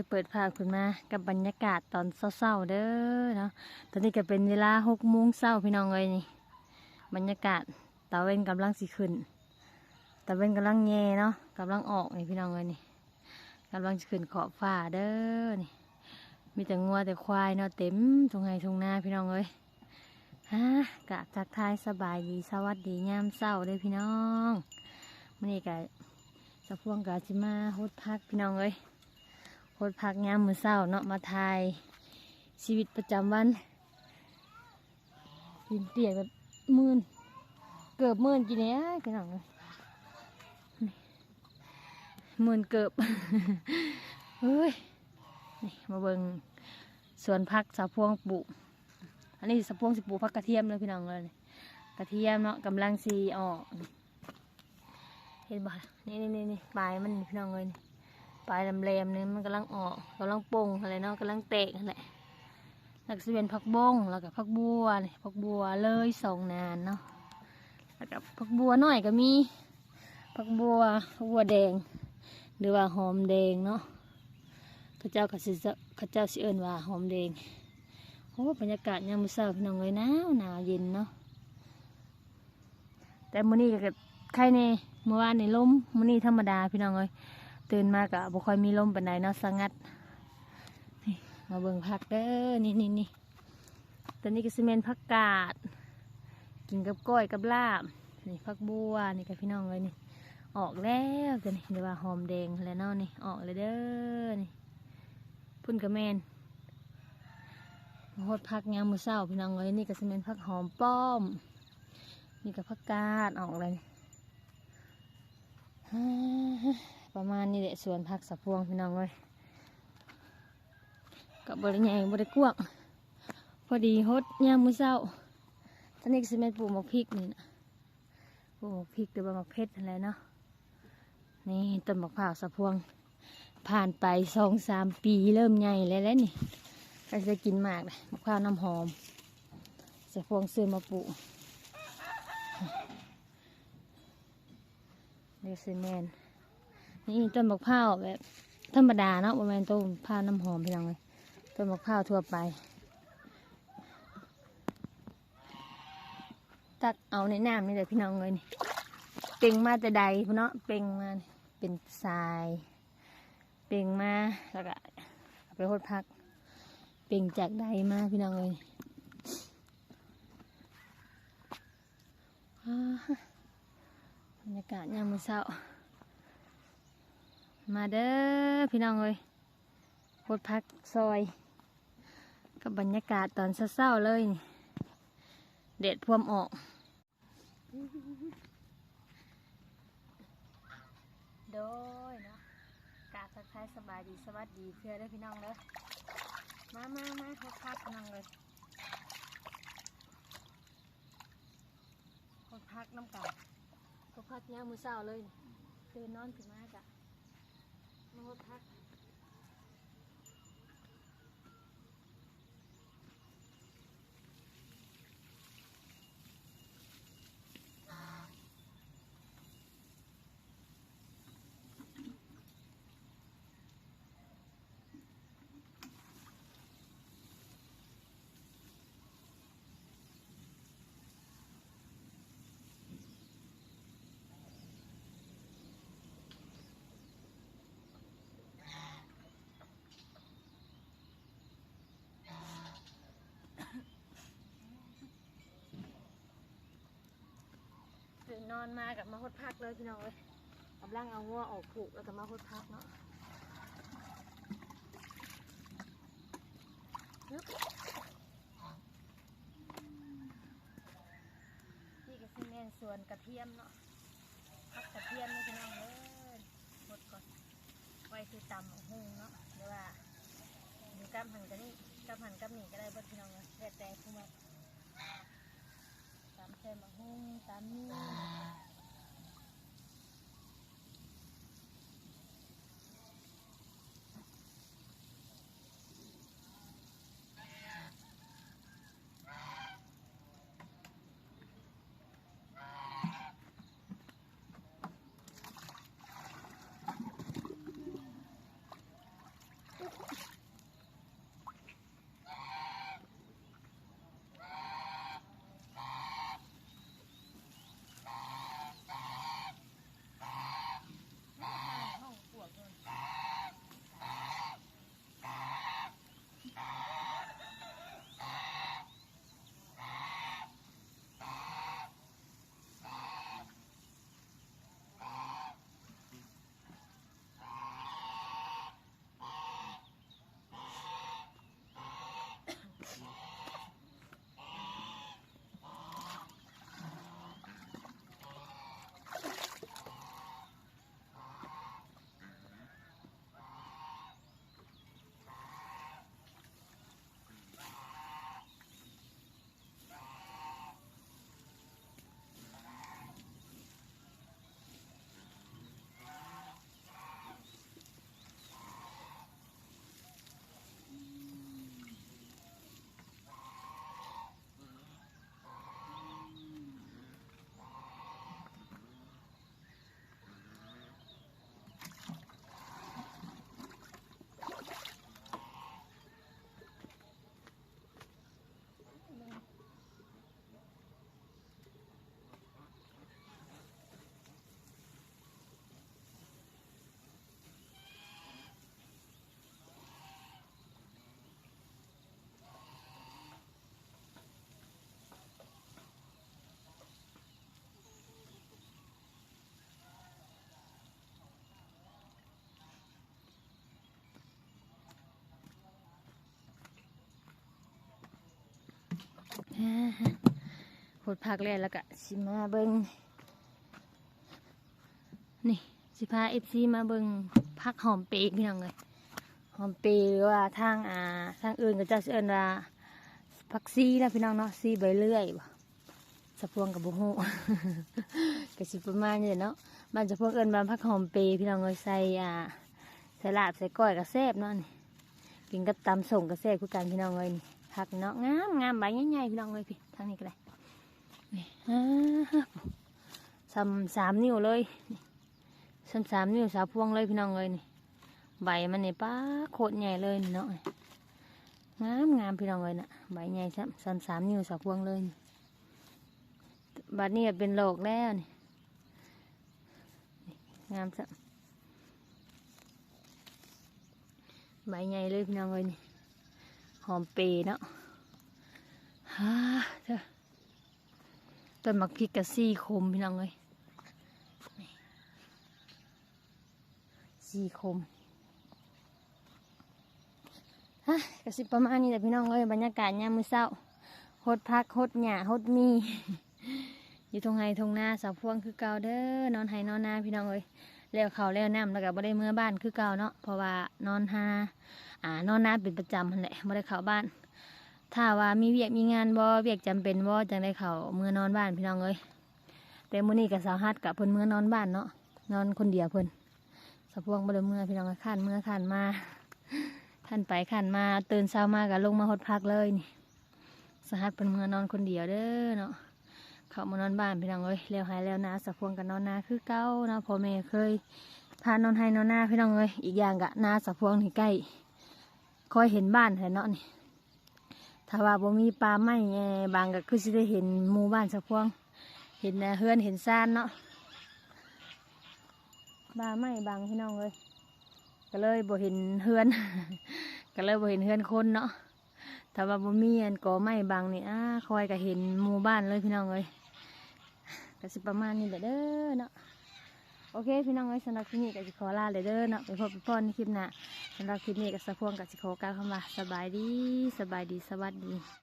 ເປີດພາບຂຶ້ນມາກັບບັນຍາກາດຕອນເຊົ້າໆເດີເນາະ. ຕອນນີ້ກໍເປັນເວລາຫົກໂມງເຊົ້າ ພີ່ນ້ອງເອີຍ. ນີ້ບັນຍາກາດຕາເວັນກຳລັງຊິຂຶ້ນ, ຕາເວັນກຳລັງແຍ່ເນາະ, ກຳລັງອອກນີ້ ພີ່ນ້ອງເອີຍ. ນີ້ກຳລັງຊິຂຶ້ນຂອບຟ້າເດີ. ນີ້ມີແຕ່ງົວແຕ່ຄວາຍເນາະ, ເຕັມທົ່ງໄຮ່ທົ່ງນາ ພີ່ນ້ອງເອີຍ. ຮາ ກະທັກທາຍສະບາຍດີ ສະຫວັດດີຍາມເຊົ້າເດີພີ່ນ້ອງ. ມື້ນີ້ກະສາວພວງກະຊິມາຫົດຜັກພີ່ນ້ອງເອີຍ, ຫົດຜັກຍາມມື້ເຊົ້າເນາະ, ມາຖ່າຍຊີວິດປະຈຳວັນ. ກິນເປຍກແບບມື່ນ ເກີບມື່ນກິນແດ່ພີ່ນ້ອງເອີຍ. ມື່ນເກີບ ເຮີ້ຍ. ນີ້ມາເບິ່ງສວນຜັກສາວພວງປູກ. ອັນນີ້ສາວພວງຊິປູກຜັກກະທຽມເດີພີ່ນ້ອງເອີຍ. ກະທຽມເນາະ ກຳລັງຊິອອກ. ເຫັນບໍ່? ນີ້ໆໆ ປາຍມັນພີ່ນ້ອງເອີຍ. ນີ້ປາຍແຫຼມໆນີ້ ມັນກຳລັງອອກ, ກຳລັງປົ່ງຫັ້ນແຫຼະເນາະ, ກຳລັງແຕກຫັ້ນແຫຼະ. ແລ້ວກໍຊິເປັນຜັກບົ້ງ ແລ້ວກໍຜັກບົ່ວ. ນີ້ຜັກບົ່ວເລີຍສອງນານເນາະ. ແລ້ວກໍຜັກບົ່ວນ້ອຍກໍມີ, ຜັກບົ່ວ ຜັກບົ່ວແດງ ຫຼືວ່າຫອມແດງເນາະ. ເຂົາເຈົ້າກໍຊິ ເຂົາເຈົ້າຊິເອີ້ນວ່າຫອມແດງ. ໂອ້ ບັນຍາກາດຍາມມື້ເຊົ້າພີ່ນ້ອງເອີຍ ໜາວ ໜາວເຢັນເນາະ. ແຕ່ມື້ນີ້ກໍໄຄແດ່, ມື້ວານນີ້ລົມ, ມື້ນີ້ທຳມະດາພີ່ນ້ອງເອີຍ. ຕື່ນມາກໍບໍ່ຄ່ອຍມີລົມປານໃດເນາະ, ສະຫງັດ. ນີ້ມາເບິ່ງຜັກເດີ. ນີ້ໆໆ ຕົວນີ້ກໍຊິແມ່ນຜັກກາດ ກິນກັບກ້ອຍກັບລາບ. ນີ້ຜັກບົ່ວນີ້ກໍພີ່ນ້ອງເອີຍ. ນີ້ອອກແລ້ວຕົວນີ້, ຫຼືວ່າຫອມແດງແຫຼະເນາະ. ນີ້ອອກແລ້ວເດີ. ນີ້ພຸ້ນກໍແມ່ນ ຫົດຜັກຍາມມື້ເຊົ້າພີ່ນ້ອງເອີຍ. ນີ້ກໍຊິແມ່ນຜັກຫອມປ້ອມ, ນີ້ກໍຜັກກາດອອກແລ້ວ. ປະມານນີ້ແຫຼະສວນຜັກສາວພວງພີ່ນ້ອງເອີຍ. ກໍບໍ່ໄດ້ໃຫຍ່ ບໍ່ໄດ້ກວ້າງ, ພໍດີຫົດຍາມມື້ເຊົ້າ. ຕອນນີ້ກໍຊິແມ່ນປູກໝາກພິກນີ້ນະ, ປູກໝາກພິກ ຫຼືວ່າໝາກເຜັດຫັ້ນແຫຼະເນາະ. ນີ້ຕົ້ນໝາກພ້າວສາວພວງ ຜ່ານໄປສອງສາມປີ ເລີ່ມໃຫຍ່ແລ້ວແຫຼະນີ້. ໃກ້ຊິໄດ້ກິນໝາກແລ້ວ. ໝາກພ້າວນ້ຳຫອມ ສາວພວງຊື້ມາປູກ. ນີ້ຊິແມ່ນ ນີ້ຕົ້ນໝາກພ້າວແບບທຳມະດາເນາະ, ບໍ່ແມ່ນຕົ້ນໝາກພ້າວນ້ຳຫອມພີ່ນ້ອງເອີຍ, ຕົ້ນໝາກພ້າວທົ່ວໄປ. ຕັກເອົາໃນນ້ຳນີ້ແຫຼະພີ່ນ້ອງເອີຍ. ນີ້ເປັ່ງມາແຕ່ໃດພຸ້ນເນາະ, ເປັ່ງມາເປັນສາຍ ເປັ່ງມາ ແລ້ວກະເອົາໄປຫົດຜັກ. ເປັ່ງຈາກໃດມາພີ່ນ້ອງເອີຍ. ອ່າ ບັນຍາກາດຍາມມື້ເຊົ້າ. ມາເດີພີ່ນ້ອງເອີຍ, ຫົດຜັກຊອຍ ກັບບັນຍາກາດຕອນເຊົ້າໆເລີຍ. ນີ້ແດດພວມອອກ. ໂດຍເນາະ, ກາບທັກທາຍສະບາຍດີ ສະຫວັດດີເທື່ອເດີພີ່ນ້ອງເດີ. ມາ ມາ ມາ ຫົດຜັກພີ່ນ້ອງເອີຍ, ຫົດຜັກນຳກັນ. ຫົດຜັກຍາມມື້ເຊົ້າເລີຍ, ຕື່ນນອນຂຶ້ນມາກະມາຫົດຜັກ. ຕື່ນນອນມາກໍມາຫົດຜັກເລີຍພີ່ນ້ອງເອີຍ, ກຳລັງເອົາງົວອອກຜູກ ແລ້ວກໍມາຫົດຜັກເນາະ. ນີ້ກໍຊິແມ່ນສວນກະທຽມເນາະ, ຜັກກະທຽມເນາະພີ່ນ້ອງເອີຍ. ຫົດກ່ອນ ໄວ້ຄືຕຳບັກຫຸ່ງເນາະ ຫຼືວ່າຢູ່ກັບຫັ້ນກໍນີ້ ກັບຫັ້ນກັບນີ້ກໍໄດ້ເບິດພີ່ນ້ອງເອີຍ, ແລ້ວແຕ່ຜູ້ມັກ. ຕຳໃສ່ບັກຫຸ່ງ ຕຳມີ. ໂອ້ໂຫ ອ່າ ຫົດຜັກແລ້ວ ແລ້ວກະຊິມາເບິ່ງ ນີ້ ຊິພາເອັຟຊີມາເບິ່ງຜັກຫອມເປພີ່ນ້ອງເອີຍ. ຫອມເປ ຫຼືວ່າທາງ ອ່າ ທາງອື່ນເຂົາເຈົ້າຊິເອີ້ນວ່າຜັກຊີນະພີ່ນ້ອງເນາະ, ຊີໃບເລື່ອຍບໍ? ສາວພວງກໍບໍ່ຮູ້ ກໍຊິປະມານນີ້ແຫຼະເນາະ. ບ້ານສາວພວງເອີ້ນວ່າຜັກຫອມເປພີ່ນ້ອງເອີຍ, ໃສ່ ອ່າ ໃສ່ລາບໃສ່ກ້ອຍກໍແຊບເນາະ ນີ້ ກິນກັບຕຳສົ້ມກໍແຊບຄືກັນພີ່ນ້ອງເອີຍ. ນີ້ຜັກເນາະ ງາມໆ ໃບໃຫຍ່ໆ ພີ່ນ້ອງເອີຍ. ພີ້ ທາງນີ້ກໍໄດ້ ນີ້ ອ່າ ສ່ຳສາມນິ້ວເລີຍ ສ່ຳສາມນິ້ວສາວພວງເລີຍພີ່ນ້ອງເອີຍ. ນີ້ໃບມັນນີ້ ປ້າ ໂຄດໃຫຍ່ເລີຍນີ້ເນາະ, ງາມໆ ພີ່ນ້ອງເອີຍນະ. ໃບໃຫຍ່ສ່ຳ ສ່ຳສາມນິ້ວສາວພວງເລີຍ. ບັດນີ້ເປັນດອກແລ້ວນີ້ ນີ້ ງາມຊ້ຳ ໃບໃຫຍ່ເລີຍພີ່ນ້ອງເອີຍ. ນີ້ຫອມເປເນາະ ຮາ ເທີ ຕົ້ນໝາກພິກກໍສີຂົມພີ່ນ້ອງເອີຍ ສີຂົມ. ຮະ ກໍຊິປະມານນີ້ແຫຼະພີ່ນ້ອງເອີຍ, ບັນຍາກາດຍາມມື້ເຊົ້າ ຫົດຜັກ ຫົດຫຍ້າ ຫົດໝີ່ ຢູ່ທົ່ງໄຮ່ທົ່ງນາສາວພວງຄືເກົ່າເດີ. ນອນໄຮ່ນອນນາພີ່ນ້ອງເອີຍ, ແລ້ວເຂົ້າແລ້ວນ້ຳ ແລ້ວກໍບໍ່ໄດ້ເມືອບ້ານຄືເກົ່າເນາະ, ເພາະວ່ານອນຫາ ອ່າ ນອນນາເປັນປະຈຳຫັ້ນແຫຼະ ບໍ່ໄດ້ເຂົ້າບ້ານ. ຖ້າວ່າມີວຽກມີງານບໍ່ ວຽກຈຳເປັນບໍ່ ຈັ່ງໄດ້ເຂົ້າເມືອນອນບ້ານພີ່ນ້ອງເອີຍ. ແຕ່ມື້ນີ້ກໍສາວຮັດກໍເພິ່ນເມືອນອນບ້ານເນາະ, ນອນຄົນດຽວເພິ່ນ. ສາວພວງບໍ່ໄດ້ເມືອພີ່ນ້ອງ, ຄ້ານເມືອຄ້ານມາ ຄ້ານໄປຄ້ານມາ. ຕື່ນເຊົ້າມາກໍລົງມາຫົດຜັກເລີຍນີ້. ສາວຮັດເພິ່ນເມືອນອນຄົນດຽວເດີເນາະ, ເຂົ້າມານອນບ້ານພີ່ນ້ອງເອີຍ. ແລ້ວໄຮ່ແລ້ວນາ ສາວພວງກໍນອນນາຄືເກົ່າເນາະ, ພໍ່ແມ່ເຄີຍພານອນໄຮ່ນອນນາພີ່ນ້ອງເອີຍ. ອີກຢ່າງກໍນາສາວພວງນີ້ໃກ້ ຄ່ອຍເຫັນບ້ານແທ້ເນາະນີ້. ຖ້າວ່າບໍ່ມີປ່າໄມ້ແດ່ບັງ ກໍຄືຊິໄດ້ເຫັນໝູ່ບ້ານສາວພວງ, ເຫັນເຮືອນເຫັນຊານເນາະ. ປ່າໄມ້ບັງພີ່ນ້ອງເອີຍ, ກໍເລີຍບໍ່ເຫັນເຮືອນ ກໍເລີຍບໍ່ເຫັນເຮືອນຄົນເນາະ. ຖ້າວ່າບໍ່ມີອັນກໍໄມ້ບັງນີ້ ອາ ຄ່ອຍກໍເຫັນໝູ່ບ້ານເລີຍພີ່ນ້ອງເອີຍ. ກໍຊິປະມານນີ້ແຫຼະເດີເນາະ. ໂອເຄພີ່ນ້ອງເອີຍ, ສຳລັບຄລິບນີ້ກໍຊິຂໍລາແຫຼະເດີເນາະ, ໄປພົບໄປພໍ້ໃນຄລິບໜ້າ. ສຳລັບຄລິບນີ້ກໍສາວພວງກໍຊິຂໍກ່າວຄຳວ່າ ສະບາຍດີ ສະບາຍດີ ສະຫວັດດີ.